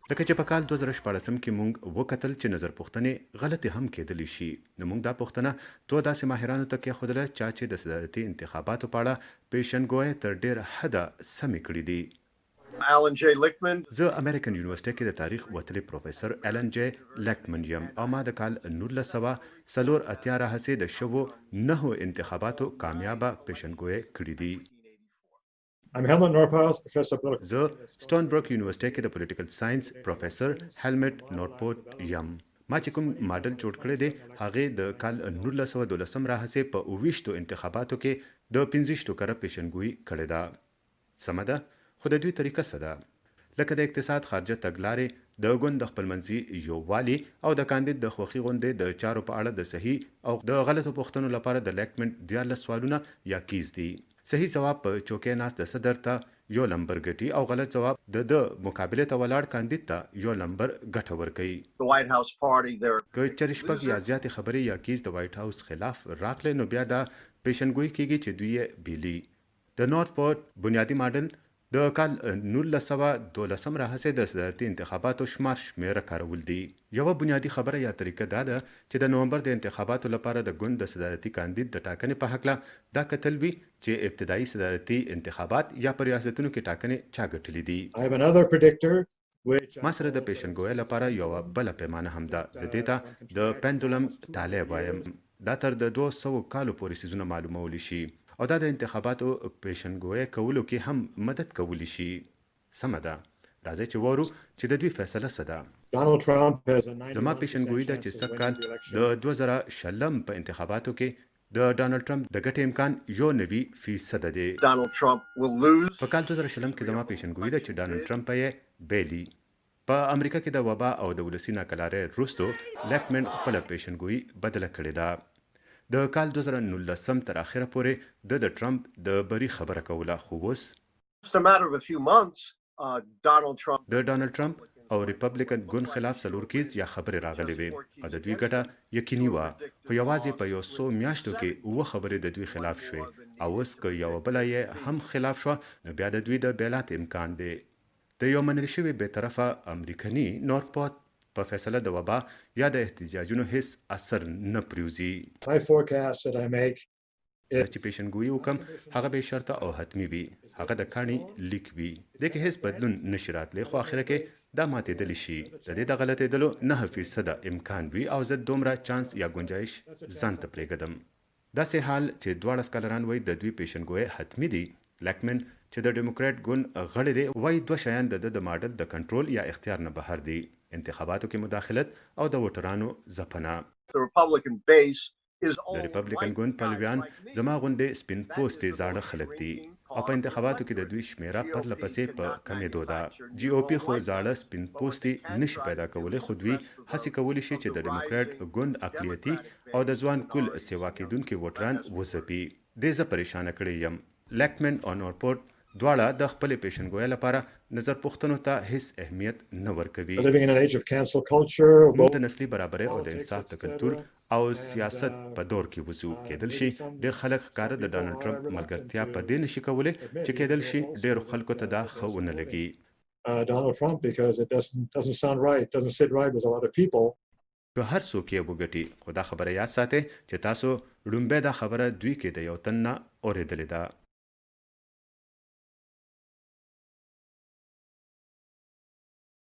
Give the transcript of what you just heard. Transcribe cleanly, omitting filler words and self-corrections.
لکه چې په کال 2016 کې مونږ وکتل چې نظر پوښتنې غلطې هم کېدلی شي، نو مونږ دا پوښتنه دوو داسې ماهرانو ته کېښودله چا چې د صدارتي انتخاباتو په اړه پېشنګویۍ تر ډېره حده سمې کړې دي. Alan J. Lichtman. زه امریکن یونیورسټۍ کې د تاریخ وتلی پروفیسر الن جې لیکټمن یم او ما د کال 1984 راهسې د شوو نهو انتخاباتو کامیابه پېشنګویۍ کړې دي. I'm Helmut Norpoth, professor of political زه سټون بروک یونیورسټۍ کې د پولیټیکل ساینس پروفیسر هیلمټ نورپوت یم. ما چې کوم ماډل جوړ کړی دی هغې د کال 1912 راهسې په اوویشتو انتخاباتو کې د پنځویشتو کره پیشنګویي کړې ده. سمه ده، خو د دوی طریقه څه ده؟ لکه د اقتصاد خارجه تګلارې، د ګوند د خپلمنځي یووالي او د کاندید د خوښي غوندې د چارو په اړه د صحیح او د غلطو پوښتنو لپاره د لیکټمنټ 13 سوالونه یا کیز دي. صحیح ځواب په چوکۍ ناست د صدر ته یو لمبر ګټي او غلط ځواب د ده مقابلې ته ولاړ کاندید ته یو لمبر ګټه ورکوي. The White House party, they're که چېرې شپږ یا زیاتې خبرې یا کیز د وایټ هاوس خلاف راغلې نو بیا دا پېشنګویي کېږي چې دوی یې بېلي. د نارت پورټ بنیادي ماډل د کال 1912 راهسې د صدارتي انتخاباتو شمار شمېره کارول دي. یوه بنیادي خبره یا طریقه دا ده چې د نومبر د انتخاباتو لپاره د ګوند د صدارتي کاندید د ټاکنې په هکله دا کتل وي چې ابتدايي صدارتي انتخابات یا په ریاستونو کې ټاکنې چا ګټلي دي. I have another predictor which ما سره د پېشنګویۍ لپاره یوه بله پیمانه هم ده، زه دې ته د پندولم ټالی وایم. دا تر د 200 کالو پورې څیزونه معلومولی شي او دا د انتخاباتو پېشنګویۍ کولو کې هم مدد کولی شي. سمه ده، راځئ چې واورو چې د دوی فیصله څه ده. Donald Trump has a زما 91% پېشنګویي ده chance چې of سږ winning کال the election. د 2020 په انتخاباتو کې د ډانلډ ټرمپ د ګټې امکان 91 فیصده دی. Donald Trump will lose. په کال 2020 کې زما پېشنګویي ده چې ډانلډ ټرمپ به یې بایلي. په امریکا کې د وبا او د ولسي ناکلارۍ وروسته لیکمن خپله پېشنګویي بدله کړې ده. د کال 2019 تر اخره پورې ده د ټرمپ د بري خبره کوله خو اوس Just a matter of a few months, Donald Trump. د ډانلډ ټرمپ او ریپبلکن ګوند خلاف څلور کیز یا خبرې راغلې وې او د دوی ګټه یقیني وه، خو یوازې په یو څو میاشتو کې اووه خبرې د دوی خلاف شوې او اوس که یوه بله یې هم خلاف شوه نو بیا د دوی د بیلات امکان دی. د یو منل شوي بې طرفه امریکني نورپوت په فیصله د وبا یا د احتجاجونو هیڅ اثر نه پریوځي. My forecast that I make زه چې پېشنګويي وکم هغه بې شرطه او حتمي وي، هغه د کاڼي لیک وي، دې کې هېڅ بدلون نه شي راتلی، خو اخره کې دا ماتېدلی شي، د دې د غلطېدلو نهه فیصده امکان وي او زه دومره چانس یا ګنجایش ځان ته پرېږدم. داسې حال چې دواړه سکالران وایي د دوی پېشنګویۍ حتمي دي، لیکمن چې د ډیموکراټ ګوند غړی دی وایي دوه شیان د ده د ماډل د کنټرول یا اختیار نه بهر دي، انتخاباتو کې مداخلت او د ووټرانو ځپنه. The Republican base د ریپبلکن ګوند پلویان زما غوندې سپین پوستي زاړه خلک دي او په انتخاباتو کې د دوی شمېره پرله پسې په کمېدو ده. جي او پي خو زاړه سپین پوستي نه شي پیدا کولی خو دوی هڅې کولی شي چې د ډیموکراټ ګوند اقلیتي او د ځوان کول سېوا کېدونکي ووټران وځپي. دې زه پرېشانه کړی یم. لیکمن او نورپورت دواړه د خپلې پېشنګویۍ لپاره نظرپوښتنو ته هېڅ اهمیت نه ورکوي. موږ د نسلي برابرۍ او د انصاف د کلتور او سیاست په دور کې وځو. کېدل شي ډېر خلک ښکاره د ډانلډ ټرمپ ملګرتیا په دې نه شي کولی چې کېدل شي ډېرو خلکو ته دا ښه ونه لګي. که هر څوک یې وګټي، خو دا خبره یاد ساتئ چې تاسو ړومبی دا خبره دوی کې د یو تن نه اورېدلې ده.